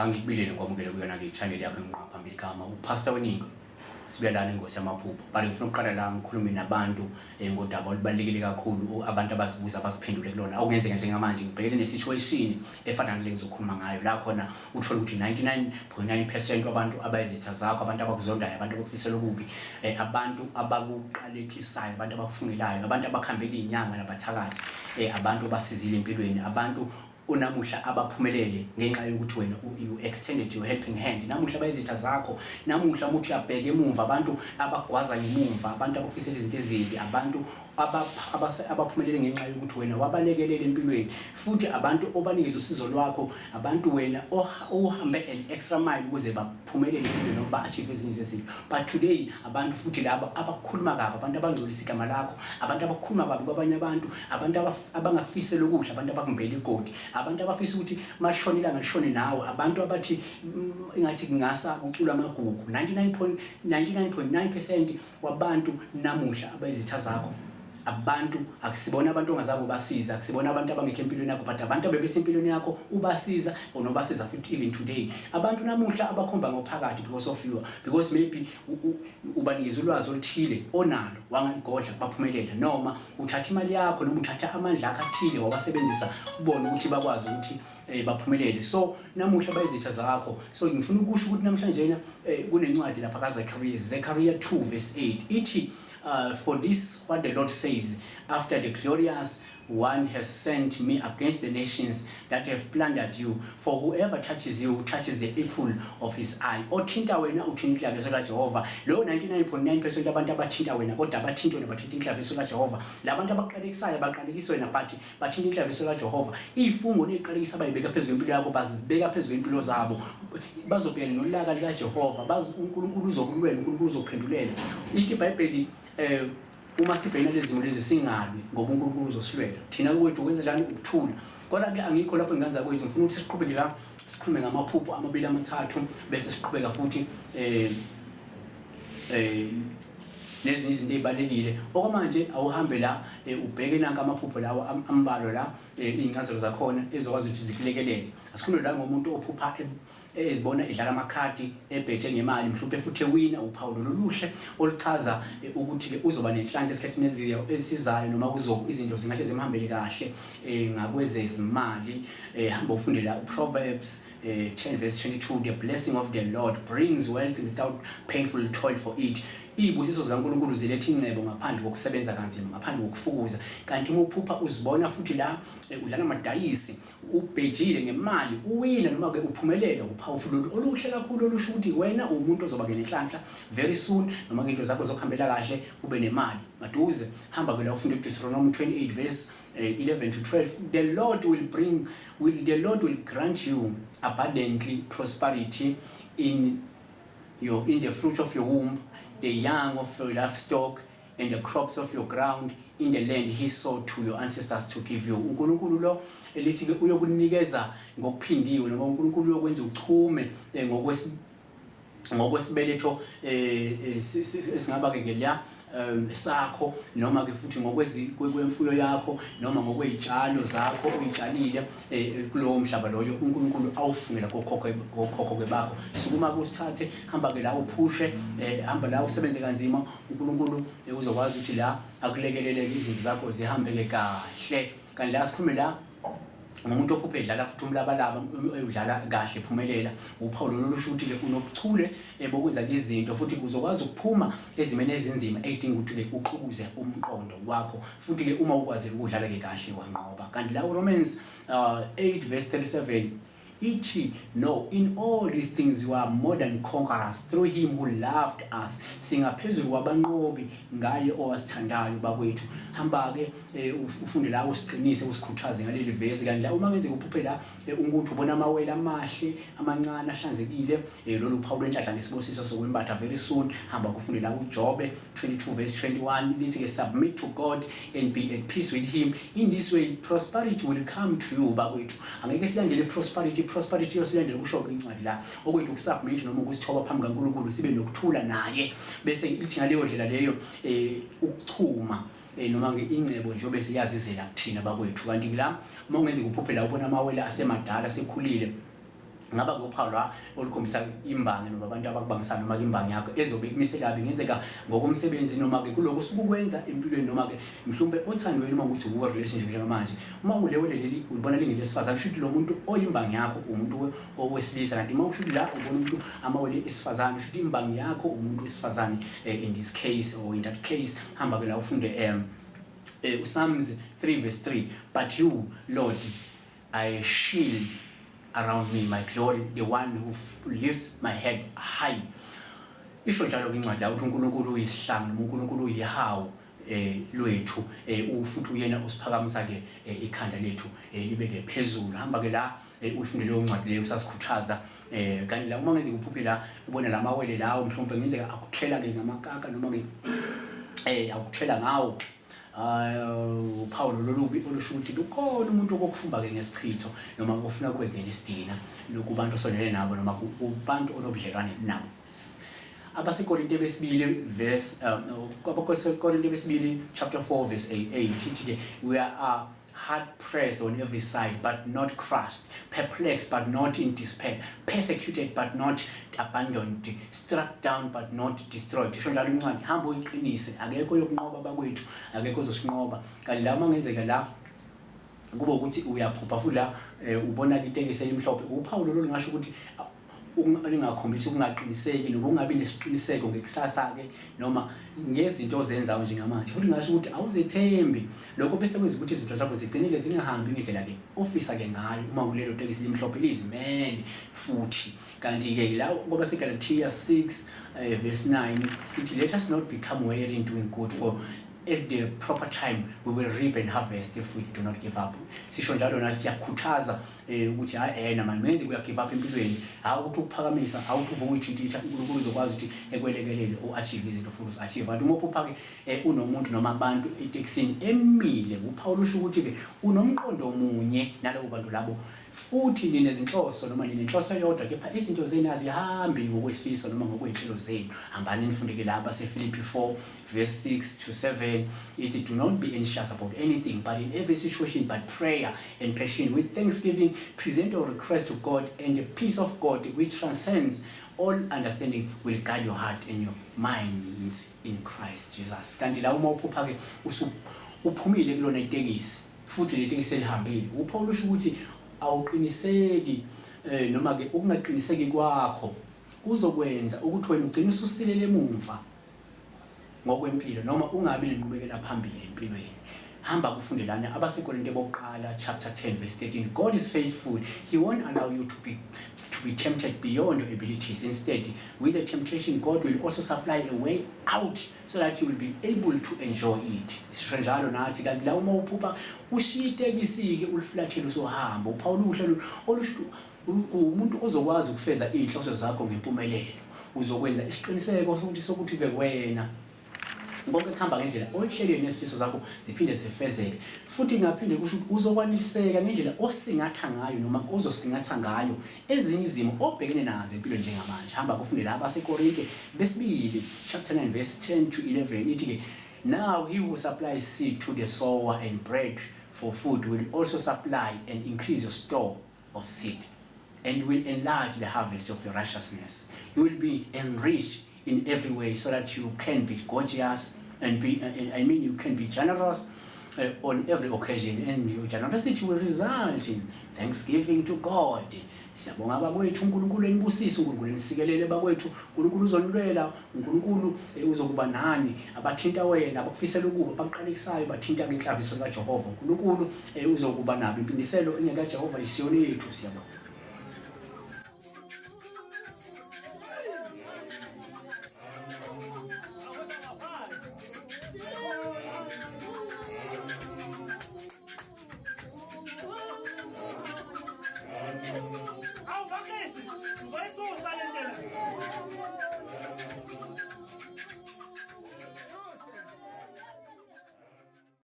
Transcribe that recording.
Angikubile ngikwamukele kuyona-ke i-channel yakho enginqa phambili igama uPastor Weningi Sibuyalana ingosi yamaphupho, but ngifuna ukuqala la ngikhulume nabantu ngodaba olubalulekile kakhulu abantu abazibuza abasiphendule kulona. Okungenzeka njengamanje ngibhekene ne-situation efana nale ngizokhuluma ngayo la khona uthole ukuthi 99.9% wabantu abayizitha zakho, abantu abakuzondayo, abantu abakufisela okubi, abantu abakuqalekisayo, abantu abakufungelayo, abantu abakhambela iy'nyanga nabathakathi, abantu obasizile empilweni, abantu unamuhla abaphumelele ngenxa yokuthi wena you extended your helping hand. Namuhla bayizitha zakho. Namuhla uma uthi uyabheka emumva, abantu abagwaza ngemumva, abantu abakufisela izinto ezimbi, abantu abaphumelele ngenxa yokuthi wena wabalekelela empilweni, futhi abantu obanikeza usizo lwakho, abantu wena ohambe an extra mile ukuze baphumelele empilweni noma ba-achieve ezinye zezinto. But today abantu futhi labo abakukhuluma kabi, abantu abangcolisa igama lakho, abantu abakukhuluma kabi kwabanye abantu, abantu abangakufisela ukudla, abantu abakumbela igodi, abantu abafisa ukuthi mashone ilanga lishone nawe, abantu abathi ingathi kungasa kuculwa amagugu. 99.99% wabantu namuhla abayizitha zakho, abantu akusibona abantu ongazange ubasiza, akusibona abantu abangekho empilweni yakho, but abantu abebesempilweni yakho ubasiza or nobasiza futhi even today, abantu namuhla abakhomba ngophakathi because of you, because maybe ubanikeza ulwazi oluthile onalo wangaligodla baphumelela, noma uthatha imali yakho noma uthatha amandla akho athile wawasebenzisa ubone ukuthi bakwazi ukuthi baphumelele. So namuhla bayizitha zakho. So ngifuna ukusho ukuthi namhlanje na kunencwadi lapha kaZechariah, Zechariah 2 verse 8, ithi, "For this what the Lord says, after the glorious one has sent me against the nations that have plundered you, for whoever touches you touches the apple of his eye." Othinta wena uthinta inhlavu yeso kaJehova. Lo 99.9% abantu abathinta wena kodwa abathinta wena bathinta inhlavu yeso kaJehova. Labantu abaqalekisayo baqalekisa wena, but bathinta inhlavu yeso kaJehova. Ifungo neziqalekiso abayibeka phezu kwempilo yakho bazibeka phezu kwempilo zabo, bazobhekana nolaka likaJehova. Bazi uNkulunkulu uzokulwela, uNkulunkulu uzokuphendulela. Ithi iBhayibheli, uma sibhekene lezi zimo lezi singalwi ngoba uNkulunkulu uzosilwela. Thina kwethu kwenza njani? Ukuthula. Kodwa-ke angikho lapho ngenza kwethu, ngifuna ukuthi siqhubeke la sikhulume ngamaphupho amabili amathathu, bese siqhubeka futhi nezinye izinto ey'balulekile. Okwamanje awuhambe la ubheke nanka amaphupho lawa ambalwa la, iy'ncazelo zakhona ezokwazi ukuthi zikulekelele. Asikhulume la ngomuntu ophupha ezibona edlala amakhadi, ebheje ngemali, mhlawumbe futhi ewina. Uphawu lolu luhle oluchaza ukuthi-ke uzoba nenhlanhla esikhathini esizayo noma izinto zingahle zimhambele kahle ngakwezezimali. Hamba ufunde la Proverbs 10 verse 22, "The blessing of the Lord brings wealth without painful toil for it." Iy'busiso zikaNkulunkulu ziletha ingcebo ngaphandle kokusebenza kanzima, ngaphandle kokufukuza. Kanti uma uphupha uzibona futhi la udlala amadayisi, ubhejile ngemali, uwina noma-ke uphumelele, uphawu lolu oluhle kakhulu olusho ukuthi wena uwumuntu ozoba-ke nenhlanhla very soon, noma-ke into zakho zokuhambela kahle, ube nemali maduze. Hamba-ke la ufunde Deuteronomy 28 verse 11 to 12, "The Lord will grant you abundantly prosperity in the fruit of your womb, the young of your livestock and the crops of your ground in the land he swore to your ancestors to give you." UNkulunkulu lo elithi ke uyokunikeza ngokuphindiwe, noma uNkulunkulu uyokwenza uchume ngokwesibeletho esingaba ke ngeliya sakho, noma ke futhi ngokwezi kwemfuyo yakho, noma ngokwezitshalo zakho oyitshalile kulowo mhlaba loyo uNkulunkulu awufungela kokhokho ke bakho. Sukuma kusithathe, hamba ke la uphushe, hamba la usebenze kanzima. uNkulunkulu uzokwazi ukuthi la akulekeleleke, izinto zakho zihambe ke kahle. Kanti la sikhulume la ngomuntu ophuphe edlala futhi umlabalaba, udlala kahle, ephumelela. Uphawu lolu lusho ukuthi-ke unobuchule bokwenza izinto, futhi uzokwazi ukuphuma ezimeni ezinzima ey'dinga ukuthi-ke uxukuze umqondo wakho, futhi-ke uma ukwazile ukudlala-ke kahle wanqoba. Kanti la uRomans 8 verse 37 ithi, "No, in all these things you are more than conquerors through him who loved us." Singaphezulu kwabanqobi ngaye owasithandayo. Bakwethu, hamba-ke ufunde la, usiqinise, usikhuthaze ngaleli vesi. Kanti la uma ngenzeka uphuphe la ukuthi ubona amawele amahle amancane ahlanzekile, lolu phawu lwenhlanhla nesibusiso sokwembatha very soon. Hamba kufunde la uJobe 22 verse 21, lithi-ke, "Submit to God and be at peace with him. In this way prosperity will come to you." Bakwethu, angeke silandele prosperity, prosperity yosilandele kusho-ke incwadi la. Okwethu ukusubmit noma ukusithoba phambi kaNkulunkulu, sibe nokuthula naye, bese ithi ngaleyo ndlela leyo ukuchuma noma ke ingcebo nje bese iyazizela kuthina bakwethu. Kanti la uma ungenzeka uphuphe la ubona amawele asemadala asekhulile. Ngaba kuphawu la olukhombisa imbangi noma abantu abakubangisana noma imbangi yakho ezobe ikumise kabi, ngenzeka ngokomsebenzi noma ke kuloko osuke ukwenza empilweni noma ke mhlawumbe othandweni, uma ukuthi uku relationship njengamanje. Uma ulewele leli ulibona lingelesifazane, kusho ukuthi lo muntu oyimbangi yakho umuntu owesilisa, kanti uma usho la ubona umuntu amawele esifazane, kusho ukuthi imbangi yakho umuntu wesifazane in this case or in that case. Hamba ke la ufunde uPsalms 3 verse 3: "But you, Lord, are a shield around me, my glory, the one who lifts my head high." Isho njalo kwincwadi la ukuthi uNkulunkulu uyisihlangu noma uNkulunkulu uyihawu lwethu, ufuthi uyena osiphakamisa ke ikhanda lethu libeke phezulu. Hamba ke la uyifunde leyo ncwadi leyo, usasikhuthaza. Kanti la uma ngenzeka uphuphe la ubona lamawele lawo, mhlawumbe ngenzeka akuthela ke ngamakaka noma ke akuthela ngawo, uphawu lolubi olusho ukuthi lukhona umuntu okufumba ke ngesichitho noma ofuna kube ke nesidina kubantu osondele nabo noma kubantu onobudlelwane nabo. AbaseKorinte besibili verse abaseKorinte besibili chapter 4 verse 8 ithi ke, "We are hard pressed on every side but not crushed, perplexed but not in despair, persecuted but not abandoned, struck down but not destroyed." Isho njalo incwadi, hamba uyiqinise. Akekho yokunqoba bakwethu, akekho ozosinqoba. Kanti la uma ngenzeka la kube ukuthi uyaphupha futhi la ubona ke itekisi elimhlophe, uphawu lolo lingasho ukuthi lingakhombisi ukungaqiniseki noma ukungabi nesiqiniseko ngekusasa ke noma ngezinto ozenzayo njengamanje, futhi ngasho ukuthi awuzethembi. Lokho bese kwenza ukuthi izinto zakho zigcineke zingahambi ngendlela ke ofisa ke ngayo uma kulelo tekisi limhlophe lizimele futhi. Kanti ke la kwabaseGalatia 6 verse 9 ithi, "Let us not become weary in doing good, for at the proper time we will reap and harvest if we do not give up." Sisho njalo nathi, siyakhuthaza ukuthi hayi nama menzi kuya give up empilweni, hayi ukuthi ukuphakamisa, hayi ukuthi uvuke uyithintitha. uNkulunkulu uzokwazi ukuthi ekwelekelele u-achieve izinto ofuna uzi-achieve. Kanti uma uphupha ke unomuntu noma abantu etekisini emile, uphawu lusho ukuthi ke unomqondo munye nalabo bantu labo, futhi ninezinhloso noma ninenhloso eyodwa, kepha izinto zenu azihambi ngokwesifiso noma ngokwey'nhlelo zenu. Hambani nifundeke la baseFilipi 4 verse 6 to 7, ithi, "Do not be anxious about anything, but in every situation by prayer and petition with thanksgiving present your request to God, and the peace of God, which transcends all understanding, will guide your heart and your minds in Christ Jesus." Kanti la uma uphupha ke usu uphumile kulona itekisi futhi le tekisi elihambile, uphawu lusho ukuthi awuqiniseki noma ke ukungaqiniseki kwakho kuzokwenza ukuthi wena ugcine ususilele emumva ngokwempilo noma ungabi nenqubekela phambili empilweni. Hamba kufundelana abaseKorinte bokuqala chapter 10 verse 13: "God is faithful. He won't allow you to be tempted beyond your abilities. Instead, with the temptation, God will also supply a way out so that you will be able to enjoy it." Sisho njalo nathi. Kanti la uma uphupha ushiya itekisi-ke ulifulathele usuhamba, uphawu oluhle olusho umuntu ozokwazi ukufeza iy'nhloso zakho ngempumelelo, uzokwenza isiqiniseko sokuthi-ke wena konke kuhamba ngendlela oyihlelile nesifiso zakho ziphinde zifezeke. Futhi ngaphinde kusho ukuthi uzokwaneliseka ngendlela osingatha ngayo noma ozosingatha ngayo ezinye izimo obhekene nazo empilweni njengamanje. Hamba kufunde la abaseKorinte besibili chapter 9 verse 10 to 11, ithi-ke, "Now he who supplies seed to the sower and bread for food will also supply and increase your store of seed and will enlarge the harvest of your righteousness. You will be enriched in every way so that you can be gorgeous and be, I mean, you can be generous on every occasion, and your generosity will result in thanksgiving to God." Siyabonga bakwethu, uNkulunkulu enibusise, uNkulunkulu enisikelele bakwethu. uNkulunkulu uzonilwela, uNkulunkulu uzokuba nani. Abathinta wena, abakufisela ukuba, abaqalekisayo, bathinta ke inhlaviso kaJehova, uNkulunkulu uzokuba nabo. Impindiselo ingekaJehova, isiyoni yethu. Siyabonga.